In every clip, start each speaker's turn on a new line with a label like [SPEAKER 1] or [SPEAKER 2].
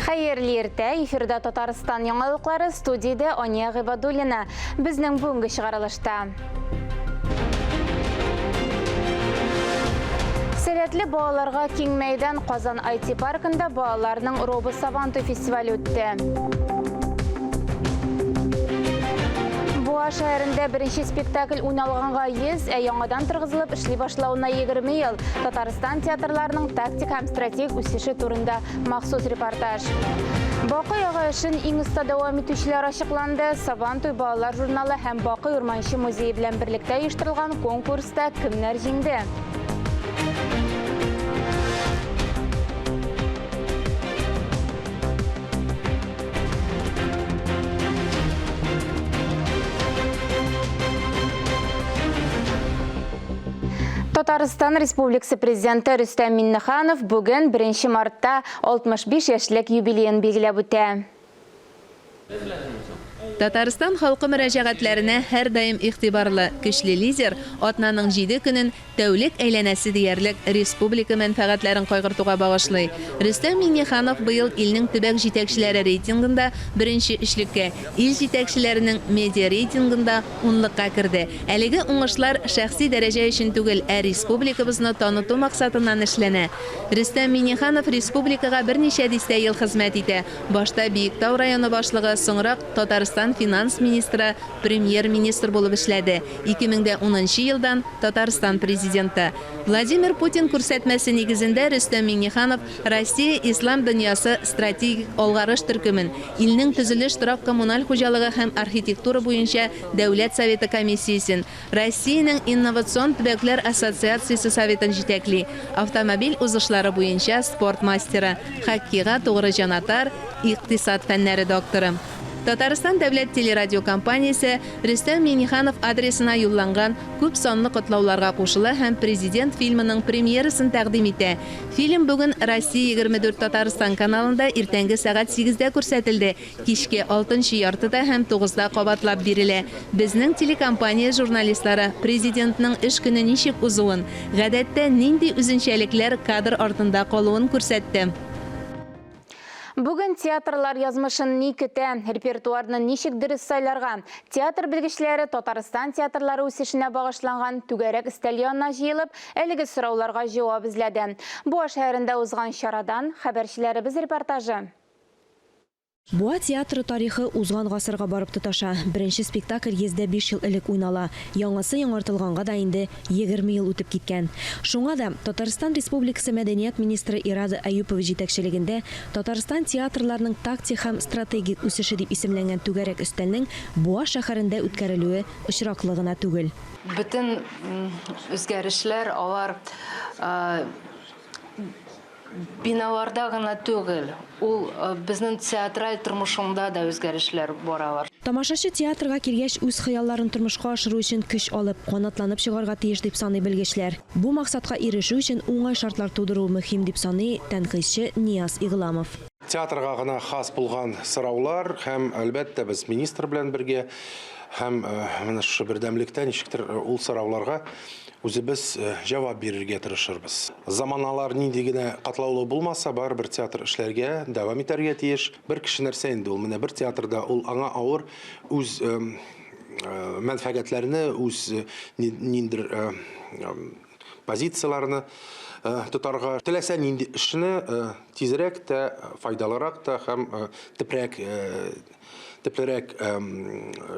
[SPEAKER 1] Хәерле иртә, эфирда Татарстан яңалыклары, студиядә Ания Гыйбадуллина. Безнең бүгенге чыгарылышта. Сәләтле балаларга киң мәйдан Казан IT паркында балаларның Робо Сабантуй фестивале үтте. Буа шәһәрендә беренче спектакль уйналганга 100, ә яңадан торгызылып эшли башлавына 20 ел. Татарстан театрларының тактик һәм стратегик үсеше турында махсус репортаж. Бакый ага эшен иң оста дәвам итүчеләр ачыкланды. Сабантуй балалар журналы һәм Бакый урманчы музее белән берлектә оештырылган конкурста кемнәр җиңде? Татарстан Республикасы Президенты Рөстәм Миннеханов бүген 1 мартта 65 яшьлек юбилеен билгеләп үтә.
[SPEAKER 2] Татарстан халкы мөрәҗәгатьләренә һәрдаим игътибарлы, көчле лидер атнаның җиде көнен тәүлек әйләнәсе диярлек республика мәнфәгатьләрен кайгыртуга багышлый. Рөстәм Миңнеханов быел илнең төбәк җитәкчеләре рейтингында беренче өчлеккә, ил җитәкчеләренең медиа-рейтингында унлыкка керде. Әлеге уңышлар шәхси дәрәҗә өчен түгел, ә республикабызны таныту максатыннан эшләнә. Рөстәм Миңнеханов республикага берничә дистә ел хезмәт итә. Башта Биектау районы башлыгы, соңрак Татарстан финанс министры, премьер-министр булып эшләде, 2010 нчы елдан, Татарстан Президенты. Владимир Путин күрсәтмәсе нигезендә Рөстәм Миңнеханов Россия ислам дөньясы стратегик алгарыш төркемен, илнең төзелеш торак-коммуналь хуҗалыгы һәм архитектура буенча Дәүләт Советы комиссиясен, Россиянең инновацион төбәкләр ассоциациясе советын җитәкли, автомобиль узышлары буенча спорт мастеры, хоккейга тугры җанатар, икътисад фәннәре докторы. Татарстан дәүләт телерадиокомпаниясе Рөстәм Миңнеханов адресына юлланган күп санлы котлауларга кушыла һәм Президент фильмының премьерасын тәкъдим итә. Фильм бүген Россия 24 Татарстан каналында иртәнге сәгать сигездә күрсәтелде, Кичке алтынчы яртыда һәм тугызда кабатлап бирелә. Безнең телекомпания журналистлары Президентның эш көне ничек узуын, гадәттә, нинди үзенчәлекләр кадр артында калуын күрсәтте.
[SPEAKER 1] Бүген театрлар язмышын ни көтә? Репертуарны ничек дөрес сайларга? Театр белгечләре Татарстан театрлары үсешенә багышланган түгәрәк өстәл янына җыелып, әлеге сорауларга җавап эзләде. Буа шәһәрендә узган чарадан хәбәрчеләребез репортажы.
[SPEAKER 3] Буа театры тарихы узган гасырга барып тоташа. Беренче спектакль 105 ел элек уйнала, яңасы яңартылганга да инде 20 ел үтеп киткән. Шуңа да, Татарстан Республикасы мәдәният министры Ирада Әюпова җитәкчелегендә Татарстан театрларының тактик һәм стратегик үсеше дип исемләнгән түгәрәк өстәлнең Буа шәһәрендә үткәрелүе очраклы гына түгел.
[SPEAKER 4] Бөтен үзгәрешләр алар Биналарда гына түгел, ул безнең театраль тормышында да үзгәрешләр баралар.
[SPEAKER 3] Тамашачы театрга килгәч, үз хыялларын тормышка ашыру өчен көч алып, канатланып чыгарга тиеш, дип саный белгечләр. Бу максатка ирешү өчен уңай шартлар тудыру мөһим, дип саный тәнкыйтьче Нияз Игъламов.
[SPEAKER 5] Театрга гына хас булган сораулар һәм, әлбәттә, без министр белән бергә һәм менә шушы бердәмлектә ничектер ул сорауларга Үзебез җавап бирергә тырышырбыз. Заманалар нинди генә катлаулы булмаса, барыбер театр эшләргә, дәвам итәргә тиеш. Бер кеше нәрсә инде ул? Менә бер театрда ул аңа авыр үз мәнфәгатьләрне, үз ниндидер позицияләрне тотарга. Теләсә нинди эшне тизрәк тә, файдалырак та һәм төпрәк төплерәк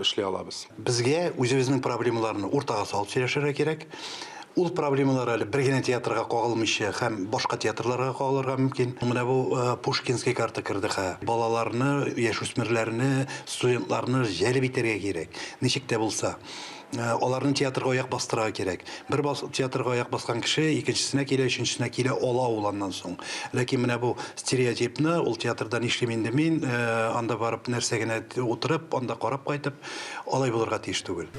[SPEAKER 5] эшли алабыз.
[SPEAKER 6] Безгә үзебезнең проблемаларны уртага салып сөйләшергә кирәк. Ул проблемалар әле бер генә театрга кагылмыйча һәм башка театрларга кагылырга мөмкин. Менә бу Пушкинский карта керде хә. Балаларны, яшүсмерләрне, студентларны җәлеп итәргә кирәк. Ничек тә булса. Аларны театрга аяк бастырырга кирәк. Бер бас, театрга аяк баскан кеше икенчесенә килә, өченчесенә килә ала ул аннан соң. Ләкин менә бу стереотипны, ул театрда нишлим инде мин, анда барып нәрсә генә утырып, анда карап кайтып, алай булырга тиеш түгел.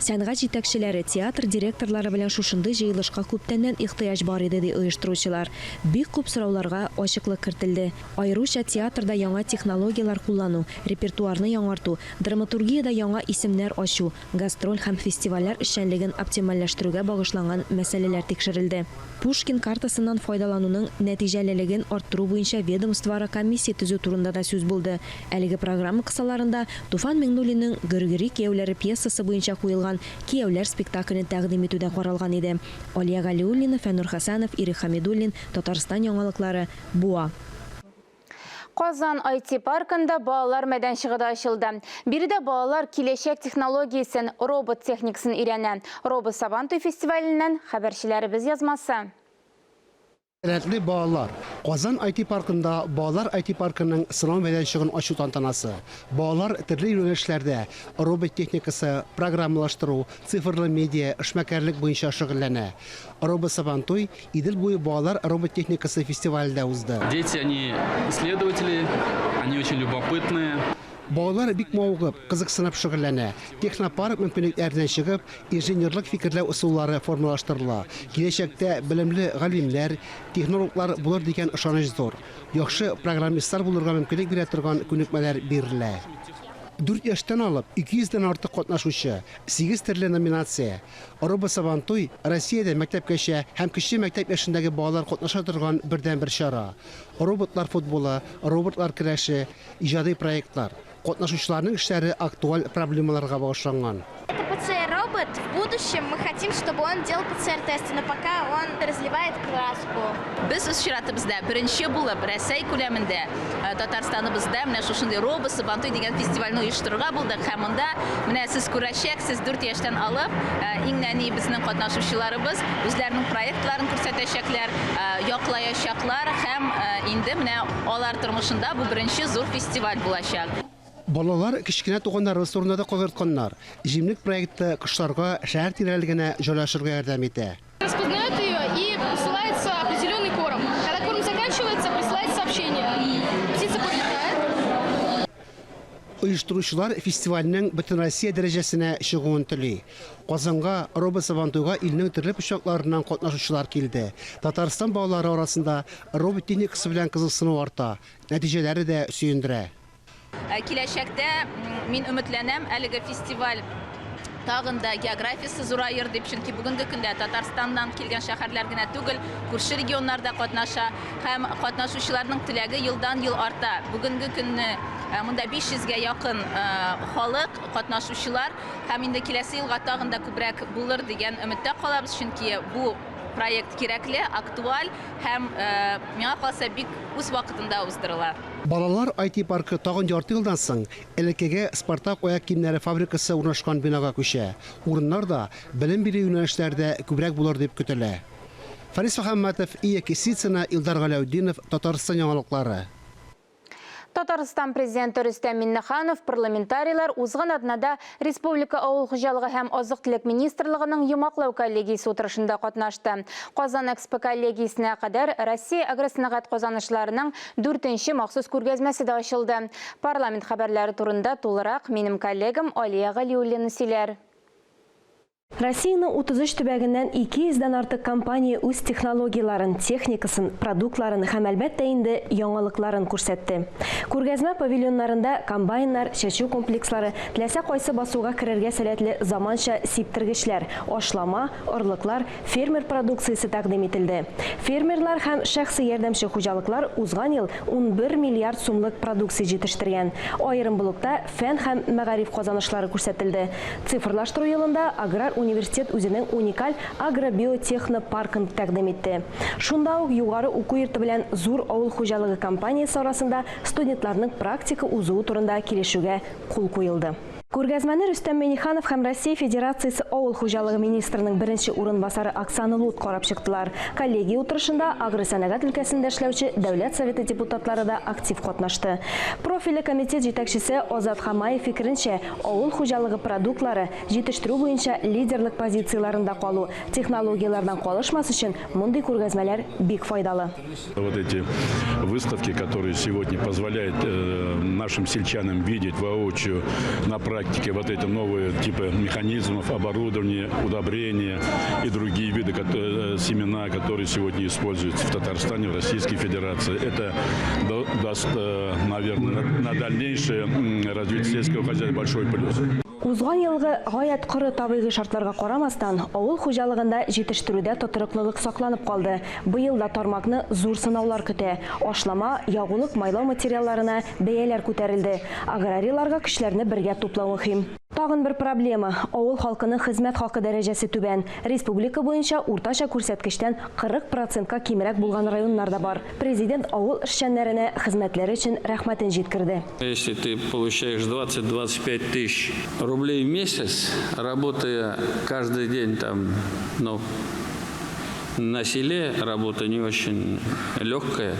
[SPEAKER 3] Сәнгать җитәкчеләре, театр директорлары белән шушындый җыелышка күптәннән ихтыяҗ бар иде, ди оештыручылар. Бик күп сорауларга ачыклык кертелде. Аеруча театрда яңа технологияләр куллану, репертуарны яңарту, драматургиядә яңа исемнәр ачу, гастроль һәм. һәм фестивальләр эшчәнлеген оптимальләштерүгә багышланган мәсьәләләр тикшерелде. Пушкин картасыннан файдалануның нәтиҗәлелеген арттыру буенча ведомствоара комиссия төзү турында да сүз булды. Әлеге программа кысаларында Туфан Миңнуллинның Гөргөри кияүләре пьесасы буенча куелган Кияүләр спектаклен тәкъдим итү дә каралган иде. Алия Галиуллина, Фәннур Хәсәнов, Ирек Хәмидуллин, Татарстан яңалыклары, Буа.
[SPEAKER 1] Казан IT паркында балалар мәйданчыгы да ачылды. Биредә балалар киләчәк технологиясен, робот техникасын өйрәнә. Робо-Сабантуй фестиваленнән хәбәрчеләребез язмасы.
[SPEAKER 7] Сәләтле балалар. Казан IT паркында Балалар IT паркының сынау мәйданчыгын ачу тантанасы. Балалар төрле юнәлешләрдә, робот техникасы, программалаштыру, цифрлы медиа, эшмәкәрлек буенча шөгыльләнә. Робосабантуй Идел буе балалар робот техникасы фестивале дә узды.
[SPEAKER 8] Дети, они исследователи, они очень любопытные.
[SPEAKER 7] Балалар бик мавыгып, кызыксынып шөгыльләнә. Технопарк мөмкинлекләреннән чыгып, инженерлык фикерләү ысуллары формалаштырыла. Киләчәктә белемле галимнәр, технологлар булыр дигән ышаныч зур. Яхшы программистлар булырга мөмкинлек бирә торган күнекмәләр бирелә. Дүрт яшьтән алып, 200 дән артык катнашучы, сигез төрле номинация. Робосабантуй, Россиядә мәктәпкәчә һәм кече мәктәп яшендәге балалар катнаша торган бердәнбер чара. Роботлар футболы, роботлар көрәше, иҗади проектлар. Катнашучыларның эшләре актуаль проблемаларга багышланган.
[SPEAKER 9] Это ПЦР-робот. В будущем мы хотим, чтобы он делал ПЦР-тесты, но пока он разливает краску.
[SPEAKER 2] Без үз чиратыбызда беренче булып Рәсәй күләмендә Татарстаныбызда менә шушындый Робо Сабантуй дигән фестивальне оештырырга булдык һәм монда менә сез күрәчәксез, дүрт яшьтән алып иң нәни безнең катнашучыларыбыз үзләренең проектларын күрсәтәчәкләр, яклаячаклар һәм инде менә алар тормышында бу беренче зур фестиваль булачак.
[SPEAKER 7] Балалар кечкенә туганнарыбыз турында да кайгыртканнар. Җимлек проекты кошларга шәһәр тирәлегенә җайлашырга ярдәм итә.
[SPEAKER 10] Распознает ее и посылается определенный корм. Когда корм заканчивается, присылает сообщение. Птица подлетает.
[SPEAKER 7] Оештыручылар фестивальнең бөтенроссия дәрәҗәсенә чыгуын тели. Казанга робосабантуйга илнең төрле почмакларыннан катнашучылар килде. Татарстан балалары арасында робот техникасы белән кызыксыну арта, нәтиҗәләре дә сөендерә.
[SPEAKER 2] Киләчәктә, мин өметләнәм, әлеге фестиваль тагын да географиясе зураер дип, чөнки бүгенге көндә Татарстаннан килгән шәһәрләр генә түгел, күрше регионнар да катнаша һәм катнашучыларның теләге елдан-ел арта. Бүгенге көнне монда 500 гә якын халык, катнашучылар һәм инде киләсе елга тагын да күбрәк булыр дигән өметтә калабыз, чөнки бу проект кирәкле, актуаль һәм, миңа калса, бик үз вакытында уздырыла.
[SPEAKER 7] Балалар IT-паркы тагын ярты елдан соң элеккеге Спартак аяк киемнәре фабрикасы урнашкан бинага күчә. Урыннар да, белем бирү юнәлешләре дә күбрәк булыр дип көтелә. Фарис Мөхәммәтов, Ия Кисицына, Илдар Галәүтдинов, Татарстан яңалыклары.
[SPEAKER 1] Татарстан Президенты Рөстәм Миңнеханов, парламентарийлар узган атнада республика Авыл хуҗалыгы һәм азык-төлек министрлыгының йомгаклау коллегиясе утырышында катнашты. Казан Экспо коллегиясенә кадәр Россия агросәнәгать казанышларының дүртенче махсус күргәзмәсе дә ачылды. Парламент хәбәрләре турында тулырак минем коллегам Алия Галиуллина сөйләр.
[SPEAKER 3] Россиянең 33 төбәгеннән 200 дән артык компания үз технологияләрен, техникасын, продуктларын һәм, әлбәттә инде, яңалыкларын күрсәтте. Күргәзмә павильоннарында комбайннар, чәчү комплекслары, теләсә кайсы басуга керергә сәләтле заманча сиптергечләр, ашлама, орлыклар, фермер продукциясе тәкъдим ителде. Фермерлар һәм шәхси ярдәмче хуҗалыклар узган ел 11 миллиард сумлык продукция җитештергән. Аерым блокта фән һәм мәгариф казанышлары күрсәтелде. Цифрлаштыру елында аграр университет үзенең уникаль агробиотехнопаркын тәкъдим итте. Шунда ук югары уку йорты белән зур авыл хуҗалыгы компаниясе арасында студентларның практика узуы турында килешүгә кул куелды. Күргәзмәне Рөстәм Миңнеханов һәм Россия Федерациясе Авыл хуҗалыгы министрының беренче урынбасары Оксана Лут карап чыктылар. Коллегия утырышында агросәнәгать өлкәсендә эшләүче Дәүләт Советы депутатлары да актив катнашты. Профильле комитет җитәкчесе Азат Хамаев фикеренчә, авыл хуҗалыгы продуктлары җитештерү буенча лидерлык позицияләрендә калу, технологияләрдән калышмас өчен мондый күргәзмәләр бик файдалы.
[SPEAKER 11] Вот эти выставки, которые сегодня позволяют нашим сельчанам видеть воочию на практике вот эти новые типы механизмов, оборудования, удобрения и другие виды семена, которые сегодня используются в Татарстане, в Российской Федерации. Это даст, наверное, на дальнейшее развитие сельского хозяйства большой плюс.
[SPEAKER 3] Узган елгы гаять коры табигый шартларга карамастан, авыл хуҗалыгында җитештерүдә тотрыклылык сакланып калды. Быел да тармакны зур сынаулар көтә. Ашлама, ягулык-майлау материалларына бәяләр күтәрелде. Аграрийларга көчләрне бергә туплау мөһим. Тагын бер проблема, авыл халкының хезмәт хакы дәрәҗәсе түбән. Республика буенча уртача күрсәткечтән 40 процентка кимрәк булган районнар да бар. Президент авыл эшчәннәренә хезмәтләре өчен рәхмәтен җиткерде.
[SPEAKER 12] Если ты получаешь 20-25 тысяч рублей в месяц, работая каждый день там, ну, на селе, работа не очень легкая,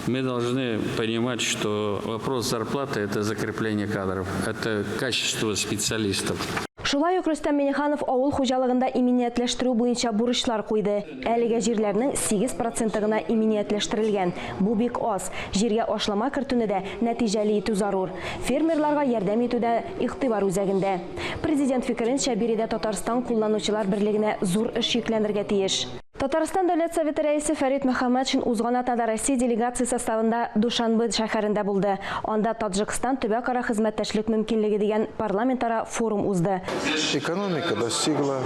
[SPEAKER 12] мы должны понимать, что вопрос зарплаты – это закрепление кадров, это качество специалистов.
[SPEAKER 3] Шулай ук Рөстәм Миңнеханов авыл хуҗалыгында иминиятләштерү буенча бурычлар куйды. Әлегә җирләрнең 8 проценты гына иминиятләштерелгән. Бу бик аз. Җиргә ашлама кертүне дә нәтиҗәле итү зарур. Фермерларга ярдәм итү дә игътибар үзәгендә. Президент фикеренчә, биредә Татарстан кулланучылар берлегенә зур эш йөкләнергә тиеш. Татарстан Дәүләт Советы Рәисе Фәрит Мөхәммәтшин узган атнада Россия делегация составында Душанбе шәһәрендә булды. Анда Таджикстан төбәкара хезмәттәшлек мөмкинлеге дигән парламентара форум узды.
[SPEAKER 13] Экономика достигла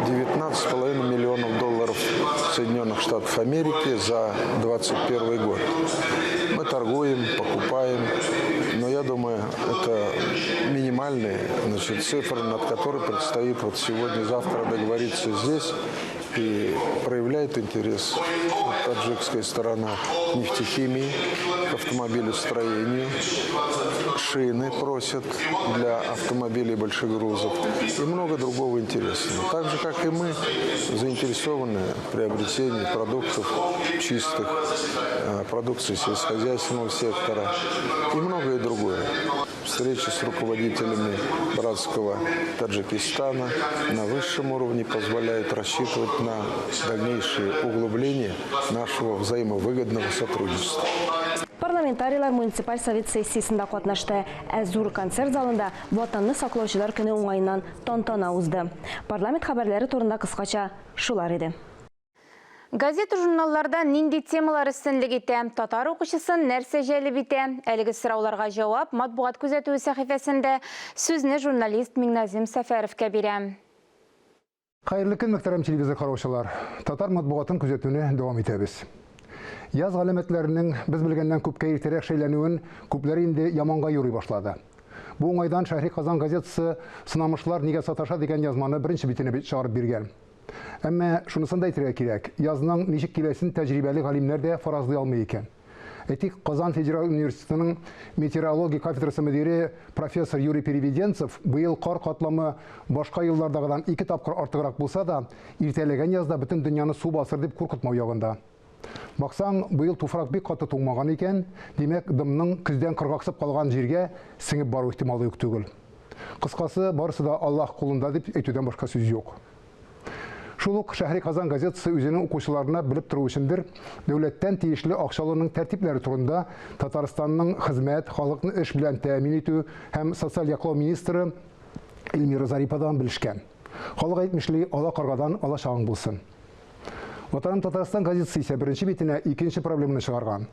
[SPEAKER 13] 19,5 миллионов долларов Соединенных Штатов Америки за 2021 год. Мы торгуем, покупаем, но я думаю, это минимальные, значит, цифры, над которой предстоит вот сегодня-завтра договориться здесь. И проявляет интерес таджикская сторона к нефтехимии, к автомобилестроению. Шины просят для автомобилей большегрузов и много другого интересного. Так же, как и мы, заинтересованы в приобретении продуктов чистых, продукции сельскохозяйственного сектора и многое другое. Встречи с руководителями братского Таджикистана на высшем уровне позволяют рассчитывать на дальнейшее углубление нашего взаимовыгодного сотрудничества.
[SPEAKER 3] Парламентарийлар муниципаль совет сессиясендә катнашты. Ә зур концерт залында Ватанны саклаучылар көне уңаеннан тантана узды. Парламент хәбәрләре турында кыскача шулар иде.
[SPEAKER 1] Газета-журналларда нинди темалар өстенлек итә? Татар укучысын нәрсә җәлеп итә? Әлеге сорауларга җавап матбугат күзәтүе сәхифәсендә. Сүзне журналист Миңназим Сәфәровка бирәм.
[SPEAKER 14] Хәерле көн, мөхтәрәм телевизор караучылар. Татар матбугатын күзәтүне дәвам итәбез. Яз галәмәтләренең без белгәннән күпкә иртәрәк шәйләнүен күпләр инде яманга юрый башлады. Бу уңайдан Шәһри Казан газетасы Сынамышлар нигә саташа дигән язманы беренче битенә чыгарып биргән. Әмма шунысын да әйтергә кирәк, язның ничек киләсен тәҗрибәле галимнәр дә фаразлый алмый икән. Әйтик, Казан федераль университетының метеорология кафедрасы мөдире профессор Юрий Переведенцев быел кар катламы башка еллардагыдан 2 тапкыр артыграк булса да, иртәләгән язда бөтен дөньяны су басыр дип куркытмау ягында. Баксаң, быел туфрак бик каты туңмаган икән, димәк, дымның көздән коргаксып калган җиргә сеңеп бару ихтималы юк түгел. Кыскасы, барысы да Аллаһ кулында дип әйтүдән башка сүз юк. Шул ук Шәһри Казан газетасы үзенең укучыларына белеп тору өчендер, дәүләттән тиешле акчаларның тәртипләре турында Татарстанның хезмәт, халыкны эш белән тәэмин итү һәм социаль яклау министры Эльмира Зариповадан белешкән. Халык әйтмешли, ала каргадан ала чагың булсын. Ватаным Татарстан газетасы исә беренче битенә икенче проблеманы чыгарган.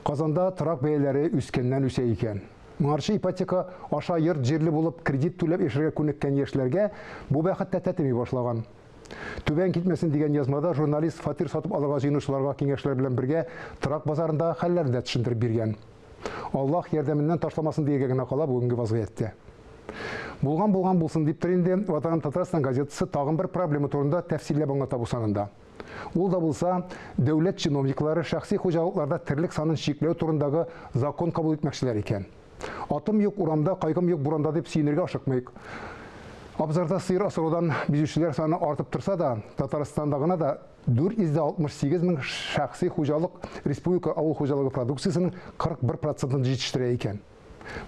[SPEAKER 14] Казанда торак бәяләре үскәннән үсә икән. Моңарчы ипотека аша йорт җирле булып кредит түләп яшәргә күнеккән яшьләргә бу бәхет тә тәтеми башлаган. Түбән китмәсен дигән язмада журналист фатир сатып алырга җыенучыларга киңәшләр белән бергә торак базарындагы хәлләрне дә төшендереп биргән. Аллаһ ярдәменнән ташламасын дияргә генә кала бүгенге вазгыятьтә. Булган булган булсын дип тор инде, Ватаным Татарстан газетасы тагын бер проблема турында тәфсилләп аңлата бу санында. Ул да булса, дәүләт чиновниклары шәхси хуҗалыкларда терлек санын чикләү турындагы закон кабул итмәкчеләр икән. Атым юк урамда, кайгым юк буранда дип сөенергә ашыкмыйк. Абзарда сыер асраудан бизүчеләр саны артып торса да, Татарстанда гына да 468 мең шәхси хуҗалык республика авыл хуҗалыгы продукциясенең 41%-ын җитештерә икән.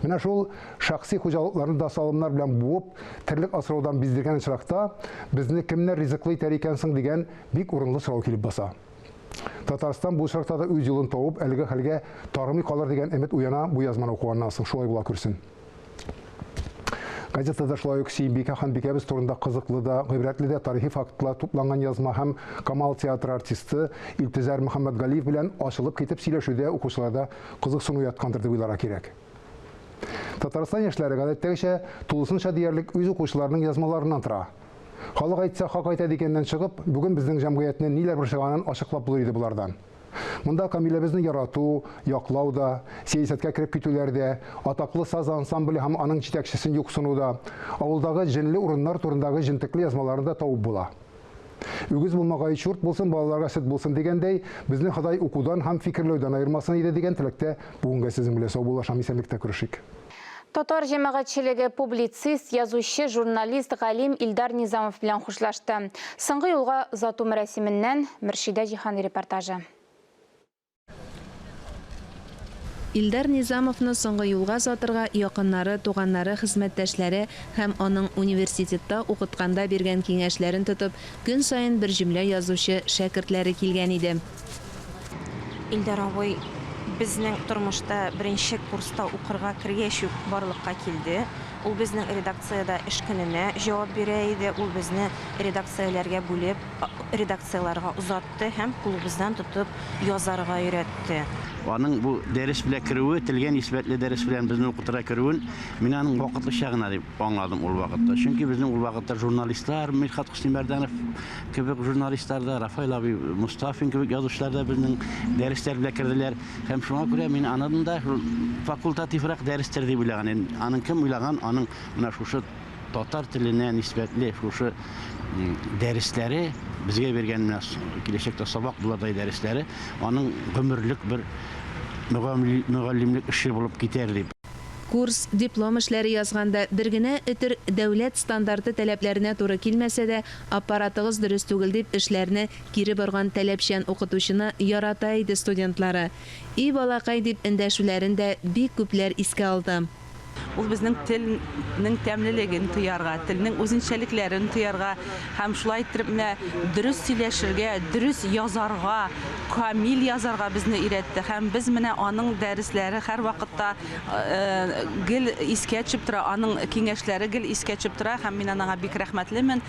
[SPEAKER 14] Менә шул шәхси хуҗалыкларны да салымнар белән буып, терлек асраудан биздергән очракта безне кемнәр ризыклы итәр икән соң дигән бик урынлы сорау килеп баса. Татарстан бу очракта да үз юлын табып, әлеге хәлгә тарымый калыр дигән өмет уяна бу язманы укыганнан соң, шулай була күрсен. Газетада шулай ук Сөембикә ханбикәбез турында кызыклы да, гыйбрәтле дә тарихи фактлар тупланган язма һәм Камал театры артисты Илтизар Мөхәммәтгалиев белән ачылып китеп сөйләшүдә укучыларда кызыксыну уяткандыр дип уйларга кирәк. Татарстан яшьләре гадәттәгечә тулысынча диярлек үз укучыларының язмаларыннан тора. Халык әйтсә, хак әйтә дигәннән чыгып, бүген безнең җәмгыятьне ниләр борчыганын ачыклап булыр иде болардан. Монда Камиләбезне ярату, яклау да, сәясәткә кереп китүләр дә, атаклы саз ансамбле һәм аның җитәкчесен юксыну да, авылдагы җенле урыннар турындагы җентекле язмаларны да табып була. Үгез булмагае чурт булсын, балаларга сөт булсын дигәндәй, безне Ходай укудан һәм фикерләүдән аермасын иде дигән теләктә бүгенгә сезнең белән саубуллашам, исәнлектә күрешик.
[SPEAKER 1] Татар җәмәгатьчелеге публицист, язучы, журналист, галим Илдар Низамов белән хушлашты. Соңгы юлга озату мәрасименнән Мөршидә Җиһани репортажы.
[SPEAKER 2] Илдар Низамовны соңгы юлга озатырга якыннары, туганнары, хезмәттәшләре һәм аның университетта укытканда биргән киңәшләрен тотып, көн саен бер җөмлә язучы шәкертләре килгән иде.
[SPEAKER 15] Илдар абый безнең тормышта беренче курста укырга кергәч үк барлыкка килде. Ул безнең редакциядә эш көненә җавап бирә иде, ул безне редакцияләргә бүлеп, редакцияләргә озатты һәм кулыбыздан тотып язарга өйрәтте.
[SPEAKER 16] Аның бу дәрес белән керүе, телгә нисбәтле дәрес белән безне укытырга керүен мин аның вакытлыча гына дип аңладым ул вакытта. Чөнки безнең ул вакытта журналистлар, Мирхат Хөснимәрдәнов кебек журналистлар да, Рафаэль абый Мостафин кебек язучылар да безнең дәресләр белән керделәр. Һәм шуңа күрә мин аның да шул факультативрак дәрестер дип уйлаган идем. Аның кем уйлаган, аның менә шушы Татар теленә нисбәтле шушы дәресләре, безгә биргән менә киләчәктә сабак булырдай дәресләре, аның гомерлек бер мөгаллимлек эше булып китәр дип.
[SPEAKER 2] Курс, диплом эшләре язганда бер генә өтер дәүләт стандарты таләпләренә туры килмәсә дә, аппаратыгыз дөрес түгел дип эшләрне кире борган таләпчән укытучыны ярата иде студентлары. И балакай дип эндәшүләрен дә бик күпләр искә алды.
[SPEAKER 17] Ул безнең телнең тәмлелеген тоярга, телнең үзенчәлекләрен тоярга һәм шулай иттереп менә дөрес сөйләшергә, дөрес язарга, камил язарга безне өйрәтте. Һәм без менә аның дәресләре һәрвакытта гел искә төшеп тора, аның киңәшләре гел искә төшеп тора һәм мин анаңа бик рәхмәтлемен.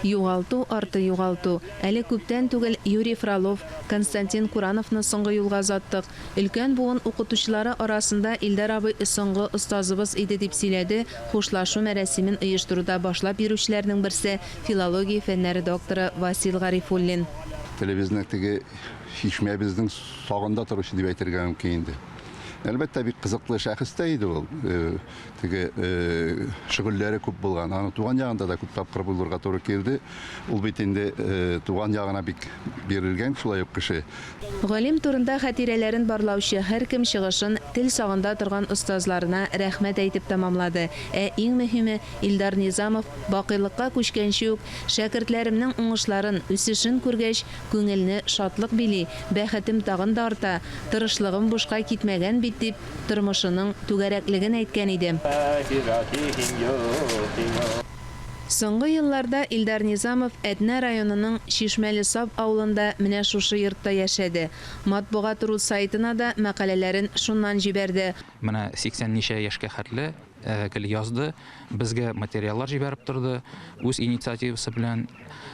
[SPEAKER 2] Югалту арты югалту. Әле күптән түгел Юрий Фролов, Константин Курановны соңгы юлга озаттык. Өлкән буын укытучылары арасында Илдар абый соңгы остазыбыз иде, дип сөйләде хушлашу мәрасимен оештыруда башлап йөрүчеләрнең берсе, филология фәннәре докторы Васил Гарифуллин.
[SPEAKER 18] Телебезнең теге чишмәбезнең сагында торучы дип әйтергә мөмкин инде. Әлбәттә, бик кызыклы шәхес тә иде ул. Теге шөгыльләре күп булган. Аның туган ягында да күп тапкыр булырга туры килде. Ул бит инде туган ягына бик бирелгән шулай ук кеше.
[SPEAKER 2] Галим турында хатирәләрен барлаучы һәркем чыгышын тел сагында торган остазларына рәхмәт әйтеп тәмамлады. Ә иң мөһиме, Илдар Низамов бакыйлыкка күчкәнче үк, Шәкертләремнең уңышларын, үсешен күргәч, күңелне шатлык били, бәхетем тагын да арта, тырышлыгым бушка китмәгән бит, дип, тормышының түгәрәклеген әйткән иде. Соңгы елларда Илдар Низамов Әтнә районының Чишмәле Сап авылында менә шушы йортта яшәде. Матбугат ру сайтына да мәкаләләрен шуннан җибәрде.
[SPEAKER 8] Менә 80 ничә яшькә хәтле гел язды, безгә материаллар җибәреп торды, үз инициативасы белән.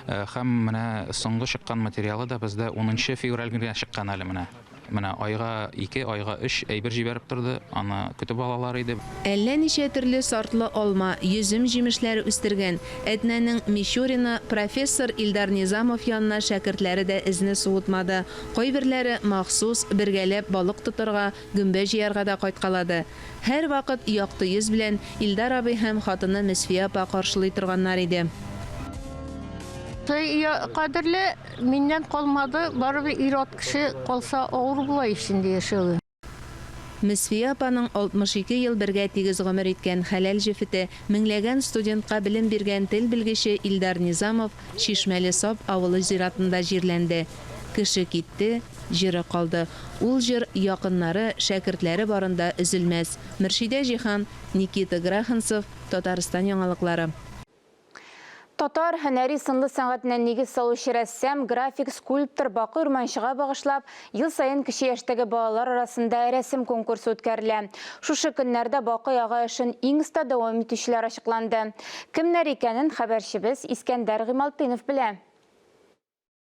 [SPEAKER 8] Һәм менә соңгы чыккан материалы да бездә унынчы февраль генә чыккан әле менә. Менә айга ике, айга өч әйбер җибәреп торды, аны көтеп алалар иде.
[SPEAKER 2] Әллә ничә төрле сортлы алма, йөзем җимешләре үстергән Әтнәнең Мичурины профессор Илдар Низамов янына шәкертләре дә эзне суытмады. Кайберләре махсус, бергәләп балык тотарга, гөмбә җыярга да кайткалады. Һәрвакыт якты йөз белән Илдар абый һәм хатыны Мөсфия апа каршылый торганнар иде.
[SPEAKER 19] Кадерле, миннән калмады, барыбер ир-ат кеше калса авыр була ич инде яшәве.
[SPEAKER 2] Мөсфия апаның 62 ел бергә тигез гомер иткән хәләл җефете, меңләгән студентка белем биргән тел белгече Илдар Низамов Чишмәле Сап авылы зиратында җирләнде. Кеше китте, җыры калды. Ул җыр якыннары, шәкертләре барында өзелмәс. Мөршидә Җиһан, Никита Граханцев, Татарстан яңалыклары.
[SPEAKER 1] Татар һөнәри сынлы сәнгатенә нигез салучы рәссам, график, скульптор Бакый Урманчыга багышлап, ел саен кече яшьтәге балалар арасында рәсем конкурсы үткәрелә. Шушы көннәрдә Бакый ага эшен иң оста дәвам итүчеләр ачыкланды. Кемнәр икәнен хәбәрчебез Искәндәр Гыймалтдинов белә.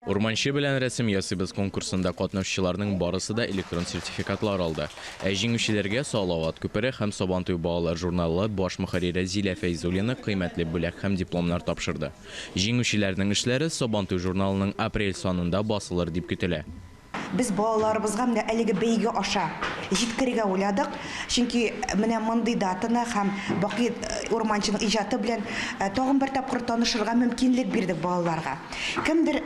[SPEAKER 20] Урманчы белән рәсем ясыйбыз конкурсында катнашучыларның барысы да электрон сертификатлар алды. Ә җиңүчеләргә Салават күпере һәм Сабантуй балалар журналы баш мөхәррире Зилә Фәйзуллина кыйммәтле бүләк һәм дипломнар тапшырды. Җиңүчеләрнең эшләре Сабантуй журналының апрель санында басылыр дип көтелә.
[SPEAKER 21] Без балаларыбызга менә әлеге бәйге аша җиткерергә уйладык, чөнки менә мондый датаны һәм Бакый Урманченың иҗаты белән тагын бер тапкыр танышырга мөмкинлек бирдек балаларга. Кемдер,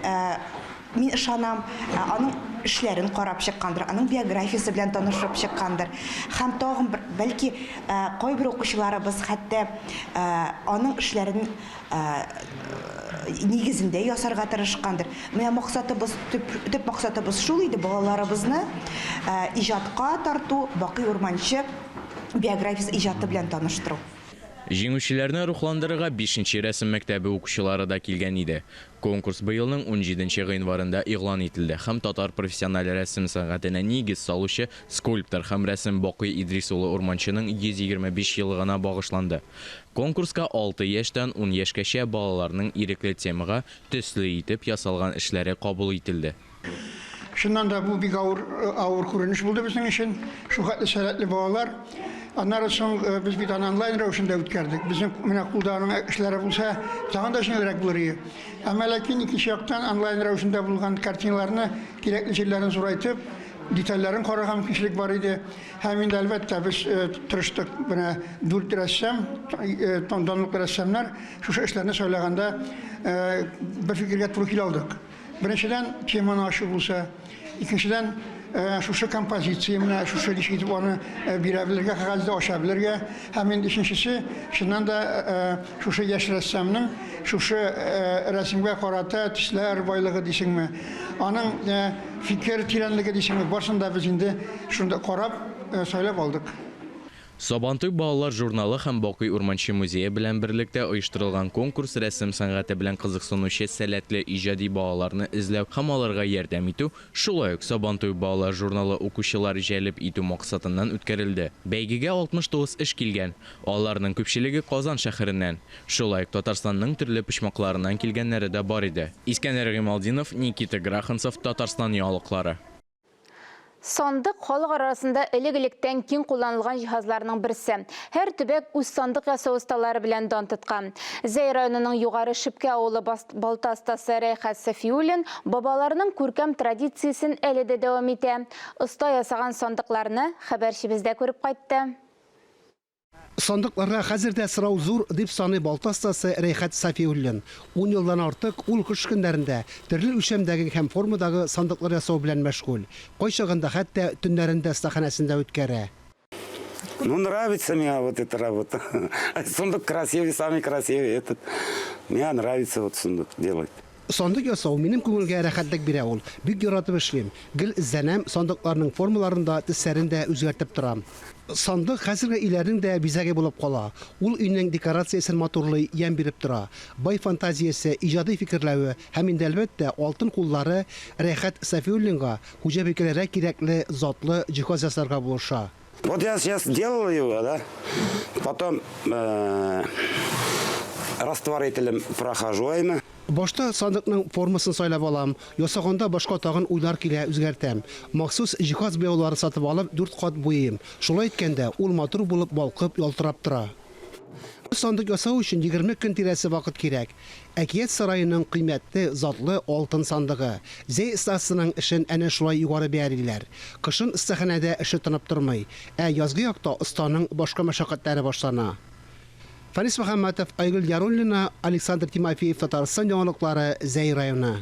[SPEAKER 21] мин ышанам, аның эшләрен карап чыккандыр, аның биографиясе белән танышып чыккандыр. Һәм тагын бер, бәлки, кайбер укучыларыбыз хәтта аның эшләрен нигезендә ясарга тырышкандыр. Менә максатыбыз, төп, төп максатыбыз шул иде, балаларыбызны иҗатка тарту, Бакый Урманче биографиясе, иҗаты белән таныштыру.
[SPEAKER 20] Җиңүчеләрне рухландырырга бишенче рәсем мәктәбе укучылары да килгән иде. Конкурс быелның унҗиденче гыйнварында игълан ителде һәм татар профессиональ рәсем сәнгатенә нигез салучы скульптор һәм рәсем Бакый Идрис улы Урманченың 125 еллыгына багышланды. Конкурска алты яшьтән ун яшькәчә балаларның ирекле темага, төсле итеп ясалган эшләре кабул ителде.
[SPEAKER 22] Чыннан да, бу бик авыр, авыр күренеш булды безнең өчен. Шул хәтле сәләтле балалар. Аннары соң без бит аны онлайн рәвешендә үткәрдек. Безнең менә кулда аның эшләре булса, тагын да җиңелрәк булыр иде. Әмма ләкин икенче яктан онлайн рәвешендә булган картиналарны кирәкле җирләрен зурайтып, детальләрен карарга мөмкинчелек бар иде. Һәм инде, әлбәттә, без тырыштык, менә дүрт рәссам, данлыклы рәссамнар шушы эшләрне сайлаганда бер фикергә туры килә алдык. Беренчедән, теманы ачу булса, икенчедән, шушы композиция, менә шушы ничек итеп аны бирә белергә, кәгазьдә ача белергә. Һәм инде өченчесе, чыннан да, шушы яшь рәссамның шушы рәсемгә карата төсләр байлыгы дисеңме, аның фикер тирәнлеге дисеңме, барысын да без инде Шунда карап, сайлап алдык.
[SPEAKER 20] Сабантуй балалар журналы һәм Бакый Урманче музее белән берлектә оештырылган конкурс рәсем сәнгате белән кызыксынучы сәләтле иҗади балаларны эзләү һәм аларга ярдәм итү, шулай ук Сабантуй балалар журналы укучылар җәлеп итү максатыннан үткәрелде. Бәйгегә 69 эш килгән. Аларның күпчелеге Казан шәһәреннән. Шулай ук Татарстанның төрле почмакларыннан килгәннәре дә бар иде. Искәндәр Гыймалтдинов, Никита Граханцев, Татарстан яңалыклары.
[SPEAKER 1] Сандык, халык арасында элек-электән киң кулланылган җиһазларның берсе. Һәр төбәк үз сандык ясау осталары белән дан тоткан. Зәй районының Югары Шепкә авылы балта остасы Рәйхат Сафиуллин бабаларының күркәм традициясен әле дә дәвам итә. Оста ясаган сандыкларны хәбәрчебез дә күреп кайтты.
[SPEAKER 7] Сандыкларга хәзер дә сорау зур, дип саный балта остасы Рәйхат Сафиуллин. Ун елдан артык ул кыш көннәрендә төрле үлчәмдәге һәм формадагы сандыклар ясау белән мәшгуль. Кайчагында хәтта төннәрен дә остаханәсендә үткәрә.
[SPEAKER 23] Ну, нравится мне вот эта работа. Сундук красивый, самый красивый этот. Мне нравится вот сундук делать.
[SPEAKER 7] Сандык ясау минем күңелгә рәхәтлек бирә ул. Бик яратып эшлим. Гел эзләнәм, сандыкларның формаларын да, төсләрен дә үзгәртеп торам. Сандык хәзерге өйләрнең дә бизәге булып кала. Ул өйнең декорациясен матурлый, ямь биреп тора. Бай фантазиясе, иҗади фикерләве һәм инде, әлбәттә, алтын куллары Рәйхат Сафиуллинга хуҗабикәләргә кирәкле затлы җиһаз ясарга булыша.
[SPEAKER 23] Вот я сейчас делал его, да, потом э, растворителем прохожу аймы.
[SPEAKER 7] Башта сандыкның формасын сайлап алам, ясаганда башка тагын уйлар килә, үзгәртәм. Махсус җиһаз буяулары сатып алып, дүрт кат буйыйм. Шулай иткәндә, ул матур булып балкып, ялтырап тора. Сандык ясау өчен 20 көн тирәсе вакыт кирәк. Әкият сараеның кыйммәтле, затлы алтын сандыгы. Зәй остасының эшен әнә шулай югары бәялиләр. Кышын остаханәдә эше тынып тормый. Ә язгы якта останың башка мәшәкатьләре башлана. Фәнис Мөхәммәтов, Айгөл Яруллина, Александр Тимофеев, Татарстан яңалыклары, Зәй районы.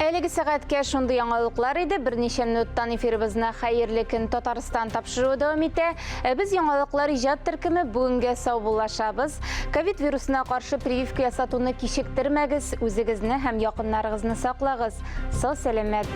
[SPEAKER 1] Әлеге сәгатькә шундый яңалыклар иде. Берничә минуттан эфирыбызны Хәерле көн Татарстан тапшыруы дәвам итә. Ә без яңалыклар иҗат төркеме бүгенгә саубуллашабыз. Ковид вирусына каршы прививка ясатуны кичектермәгез, үзегезне һәм якыннарыгызны саклагыз. Сау сәламәт булыгыз.